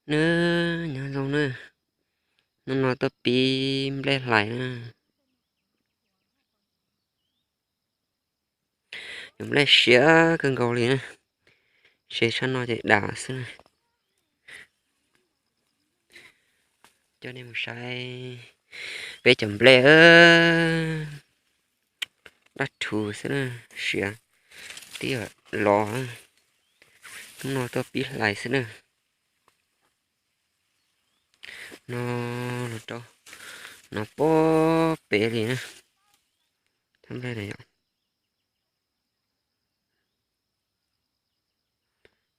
Nyob zoo na, hnub no tuaj pib nplej hlais na. Cov nplej siav kawg nkaus li na, siav tshaj no ces dam xwb na. Coj nej mus saib peb cov nplej dab rhuv xwb na, siav tib los. Hnub no tuaj pib hlais xwb na. No los rau no pob pem li na, thab nplej na yom.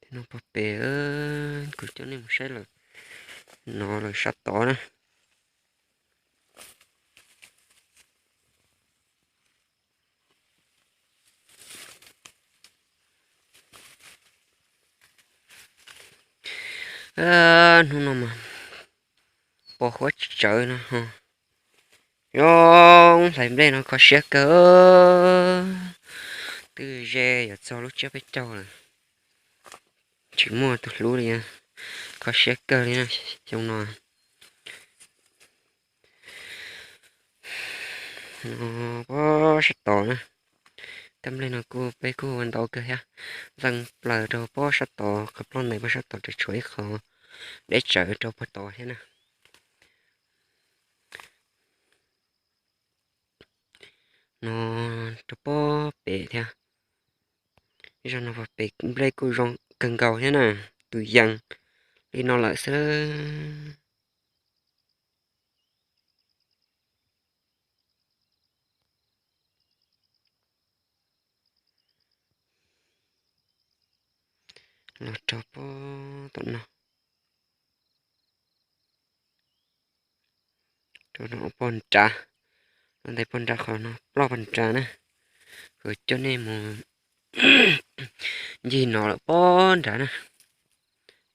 Thiab no pob pem, kuv coj nej mus saib lawm no lawm sab tod na. Hnub no mas pos huab tsawv no, zoo hlais nplej no kho siab kawg. Twb ze yuav txog lub tsiab peb caug lawm, tsis muaj tus hlub li, kho siab kawg li na xyoo no. No pob sab tod na, thab nplej no kuj peb kuj ua ntau kawg thiab, zeeg plaws rau pob sab tod, qhov ploj ntais pob sab tod tseem tshuav ib qho deb tsawv rau puag tod thiab na. No rau pob pem thiab, zaj no pob pem nplej kuj zoo kawg nkaus thiab na, tus yees li no lawm xwb. Los rau pob tom no, rau no pob nrad, no ntawm pob nrad qhov no ploj pob nrad na, kuv coj nej mus ncig no lawm pob nrad na,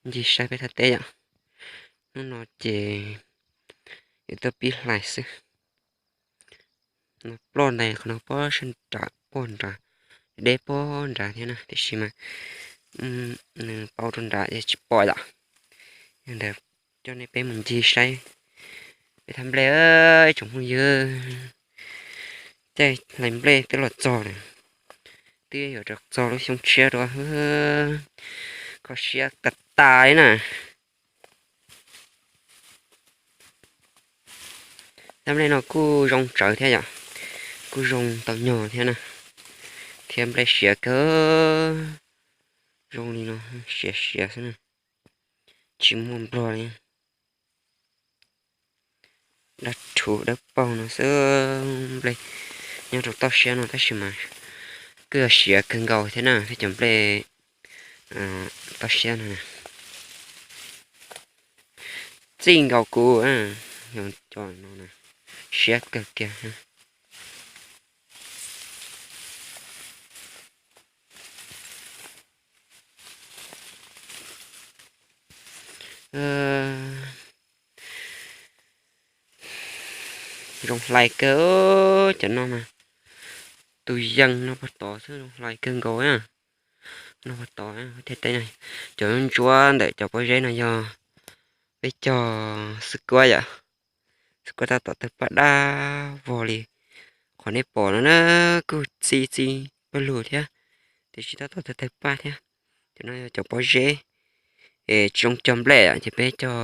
ncig saib peb thaj teb yom. Hnub no ces yuav tuaj pib hlais xwb. No ploj ntais qhov no pob sab nrad, pob nrad, deb pob nrad thiab na, tiam sis mas nws pau rau nrad es tsis pom yom. Yog ntawd coj nej peb mus ncig saib peb thaj nplej, ib tsoom phooj ywg. Caij hlais nplej twb los txog lawm, twb yuav rau txog lub xyoo tshiab rau, kho siab tas tas li na. Thaj nplej no kuj zoo tsawv thiab yom, kuj zoo tau nyog thiab na, thiab nplej siav kawg, zoo li no siav siav xwb na, tsis muaj nplog li. Dab rhuv dawb paug no xwb, nplej nyob rau toj siab no tab sis mas kuj yog siav kawg nkaus thiab na, thiab cov nplej toj siab no txij nkaus kuv, cov no siab kawg kiag. Zoo hlais kawg cov no mas, tus yees no puag tod xwb zoo hlais kawg nkaus na. No puag tod thiab teb, cov ntsuab ntawm cov pob zeb no yog peb cog xwb kuab yom, xwb kuab tab tom tawg paj dab vog li. Qhov nej pom no na kuj txi txi pawg lug thiab, tiam sis tab tom tawg tawg paj thiab. Cov no yog cov pob zeb es tsis zoo cog nplej ces peb cog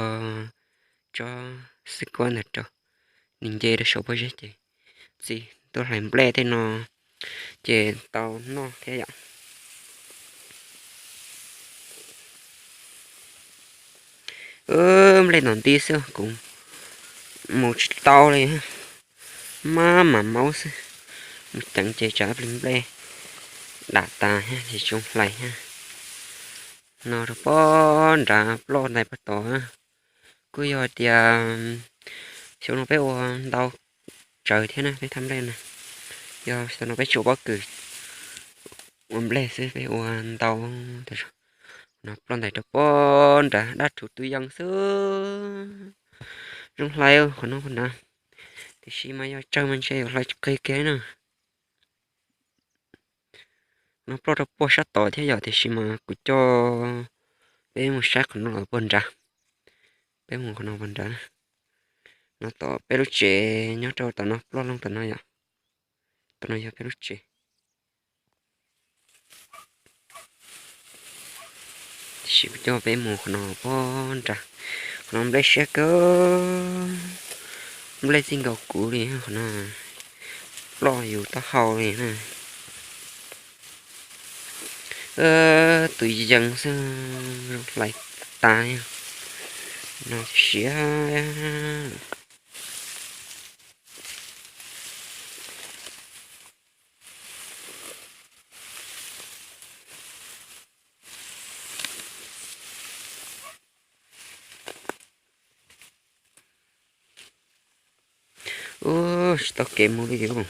tsob xwb kuab ntawd rau, nws nce rau saum pob zeb ces txi tuaj hlais nplej tej no ces tau noj thiab yom. Nplej tom ntij xwb kuv mus tsis tau li, maj mam maub xwb, mus ceev ces tsam ib pliag nplej dam tas thiab tsis zoo hlais thiab. No rau pob nrad ploj ntais puag tod, kuj yog tias xyoo no peb ua ntau tsawv thiab na peb thaj nplej na, yog xyoo no peb tsuas pob kws ua nplej xwb peb ua ntau. No ploj ntais rau pob nrad dab rhuv tus yees xwb, zoo hlais qhov no puag nrad, tiam sis mas yog tsawg mas ntshe yuav hlais tsis qi kiag na. No ploj rau puag sab tod thiab yom, tiam sis mas kuv coj peb mus saib qhov no los puag nrad. Peb mus qhov no pog nrad na. No tom peb lub tsev nyob rau tom no, ploj looj tom no yom. Tom no yog peb lub tsev. Tiam sis kuv coj peb mus qhov no pog nrad. Qhov no nplej siab kawg, nplej txij nkaus kuv li qhov no. Ploj yus taub hau li na. Tus yees xwb, hlais tas no siav. Ub, tsis tau kev mus li os.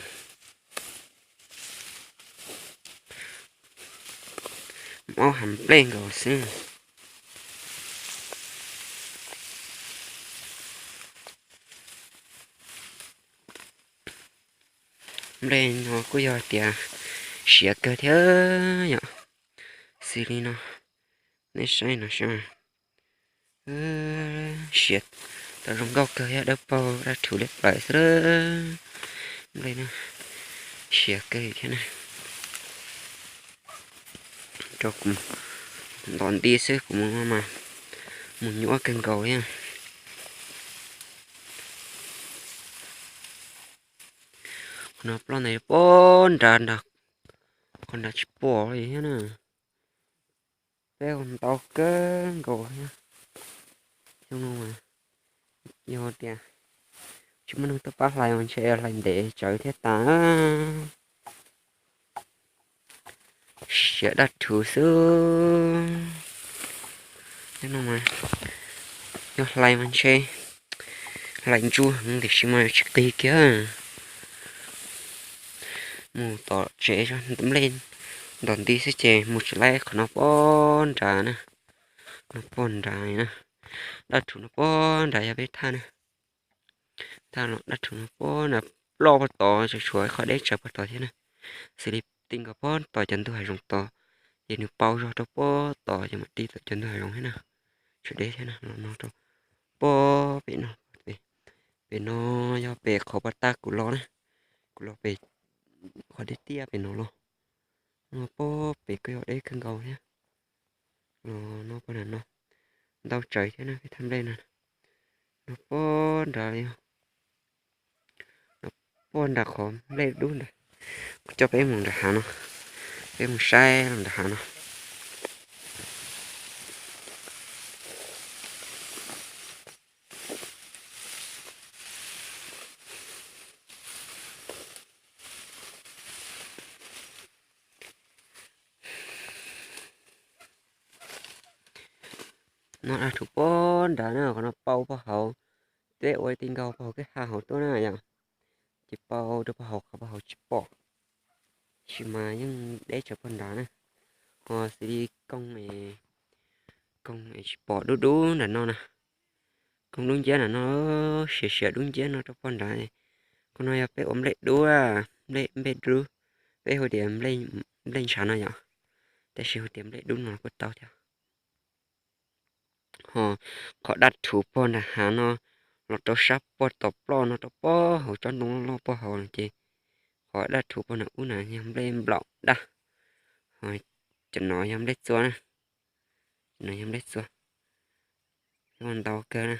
Mob heev, nplej nkaus xwb. Nplej no kuj yog tias siav kawg thiab yom. Xws li no, nej saib no saib. Siav tau zoo nkauj kawg, yog dawb paug dab rhuv liab plaws xwb. Nplej no siav kawg thiab na. Rau kuv ntos nti xwb, kuv mus mas mus nyuaj kawg nkaus li. Qhov no ploj ntais pog nrad nrad, qhov nrad tsis pom li thiab na. Peb ua ntau kawg nkaus thiab. Xyoo no mas yog tias tsis muaj neeg tuaj pab hlais mas ntshe hlais ntev tsawv thiab tas. Siav dab rhuv xwb. Xyoo no mas yog hlais mas ntshe hlais ntsuag heev tiam sis mas tsis qis kiag. Mus tom tsev nplej ntos nti xwb ces mus tsis laib qhov no pog nrad na. No pog nrad na. Dab rhuv no pog nrad yog peb thaj na. Thaj no dab rhuv no pog nrad, ploj pog tod, tshuav ib qho deb tsawv pog tod thiab na. Xws li ti nkaus pog tod cov ntug hav zoov tod, ces nws pauv zog rau pog tod ces mam ti tom cov ntug hav zoov thiab na. Tshuav deb thiab na, no rau pog pem no. Pem no yog pem qhov pas tag kuv los na, kuv los pem qhov tiaj tiaj pem no los. No pog pem kuj yog deb kawg nkaus thiab. No pog nrad no, ntau tsawv thiab na peb thaj nplej no. No pog nrad li, no pog nrad qhov nplej dub ntawd. Kuv coj peb mus nram hav no, peb mus saib los nram hav no. No dab rhuv pog nrad na, qhov no pauv pog hauv, peb ua ti nkaus pog hauv kwj ha hauv tuaj na yom. Ces pauv rau pog hauv qhov pog hauv tsis pom, tab sis mas yeej deb tsawv pog nrad na. Ho xws li koog, koog es tsis pom dub dub nram no na. Koog dub nciab nram no, siav siav dub nciab no rau pog nrad. Koog no yog peb ua nplej dub, nplej nplej dub, peb hu tias nplej ntshav no yom, tab sis hu tias nplej dub no kuj tau thiab. Ho qhov dab rhuv pog nram hav no los rau sab pog tom ploj no rau pog hauv tsob ntoo loj loj pog hauv no ces qhov dab rhuv pog nram ub na yog nplej nplaum daj. Ho cov no yog nplej txua na, no yog nplej txua, muaj ntau kawg na.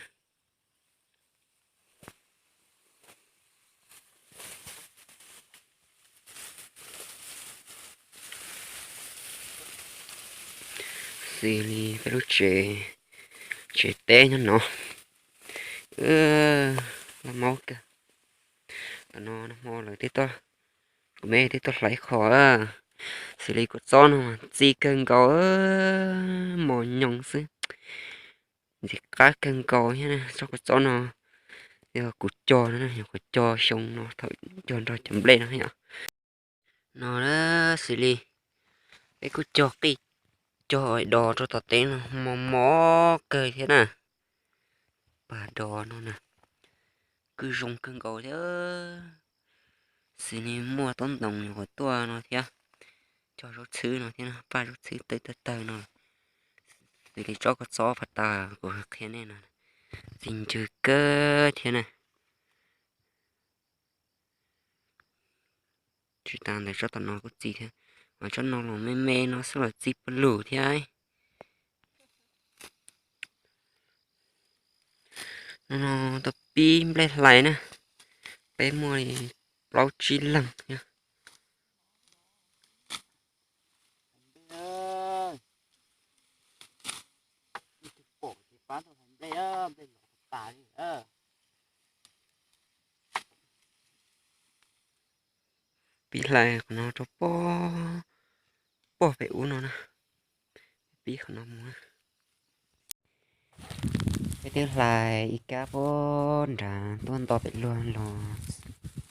Xws li peb lub tsev, tsev teb nyob no, laj maub kawg. Tam no nag hmo lawv twb tuaj, kuv me twb tuaj hlais qhov, xws li kua txob no txi kawg nkaus, mos nyoos xwb, ntxim qab kawg nkaus thiab na. Tsob kua txob no yog kuv cog no, yog kuv cog xyoo no thaum cog nrog cov nplej no yom. No xws li peb kuj cog qij, cog dos rau tom teb no mos mos kawg thiab na. Pas dos no na, kuj zoo kawg nkaus thiab. Xws li muaj tob ntoos nyuam qhuav tuaj no thiab, cog zaub txhwb no thiab, paj zaub txhwb tawg tawg tawg no. Xws li tsob kua txob pas tas kuv qhia nej no, Txi ntsws kawg thiab na. Tsis tas ntawd tsob tom no kuj txi thiab, mas tsob no los me me no xwb los txi pawg lug thiab. No no, tau pib nplej hlais na, peb muaj li plaub tsib leeg thiab. Pib hlais qhov no rau pog, pog pem ub no na. Pib qhov no mus. Peb twb hlais ib kab pog nrad tuaj nto pem luag los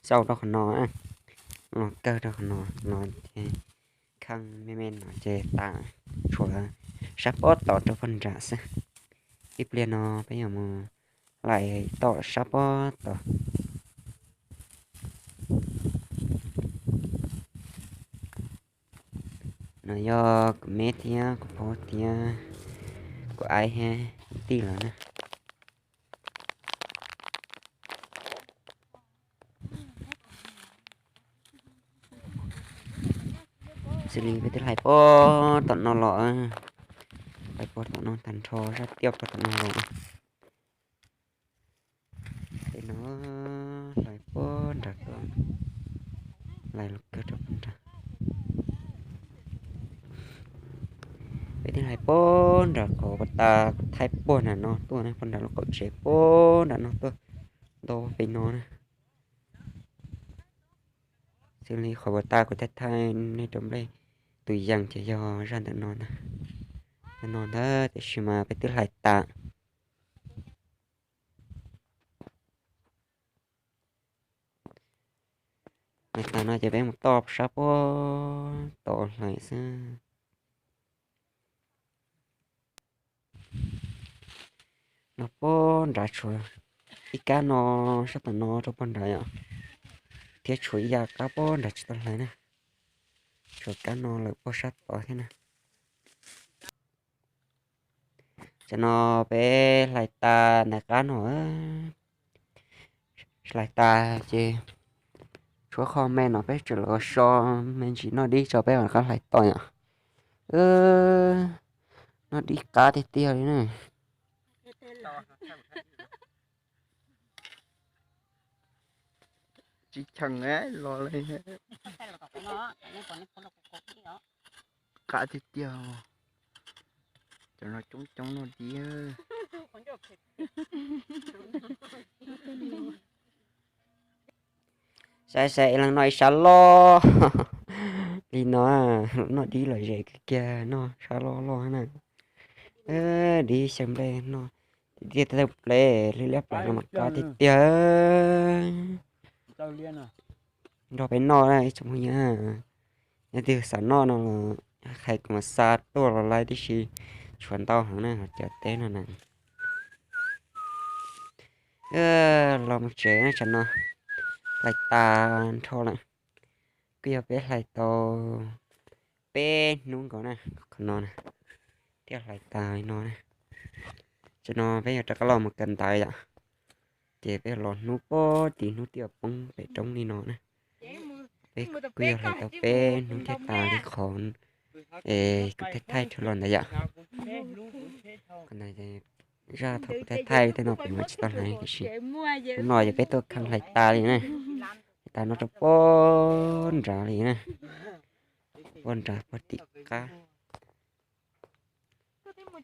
xauj rau qhov no, los kawg rau qhov no, no ces kheej me me no ces tas, tshuav sab pob tod rau pog nrad xwb. Ib pliag no peb yuav mus hlais tom sab pob tod. No yog kuv me thiab kuv pog thiab kuv aib thiab tij lawv na. Xws li peb twb hlais pog tom no los, hlais pog tom no tag nrho sab tiaj pog tom no los. Peb no hlais pog nrad, hlais los kawg rau pog nrad. Peb twb hlais pog nrad qhov puag ta kuv thaij puag nram no tuaj na, pog nrad lub qaum tsev pog nram no tuaj, nto pem no na. Xws li qhov puag ta kuv thaij thaij nej rau nplej tus yees ces yog zaj ntawm no ntag. Ntawm no ntag, tiam sis mas peb twb hlais tas. Hlais tas no ces peb mus toj sab puag tod hlais xwb. No puag nrad tshuav ib kab no, sab tom no rau puag nrad yom, thiab tshuav ib yam kab puag nrad tsis tau hlais na. Tshuav kab no lawm puag sab tod thiab na. Tam no peb hlais tas ntawm qab no, hlais tas ces tshuav qho me no peb tseem los so me ntsis noj dib tso peb mam rov qab hlais tom yom. Noj dib qab tiag tiag li na. Tsis cheem los li. Qab tiag tiag. Cov no coob coob noj dib. Saib saib leej noj ib sab loj li no, noj dib lom zem kawg kiag, noj sab loj loj na. Dib xyaw nplej no, tiaj tiaj pleb li liab plas no mas qab tiag tiag. Nrog peb noj ib tsoom phooj ywg, yog leej twg xav noj no los hais kuv mam xa tuaj los lawm, tiam sis tshuav ntau heev na, cov teb no na. Los mus tsev na, tsam no hlais tas nrho lawm. Kuj yog peb hlais tau peb hnub nkaus na, qhov no na, thiaj hlais tas li no na. Tsam no peb yuav rov qab los mus kawm ntawv yom, ces peb los hnub pog tim hnub twb poob pem roob li no na. Peb kuj yog hlais tau peb hnub thiaj tas li qhov es kuv thaij thaij dhau los ntawd yom. Zaj thaum kuv thaij thaij tej no pem mas tsis tau hlais tiam sis hnub no ces peb tuaj kheej hlais tas li na. Hlais tas no rau pog nrad li na, pog nrad pog tim qab.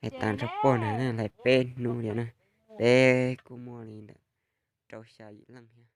Hlais tas rau pog nrad na, hlais peb hnub li na, peb kuj muaj li ntawm rau xya yim leej thiab.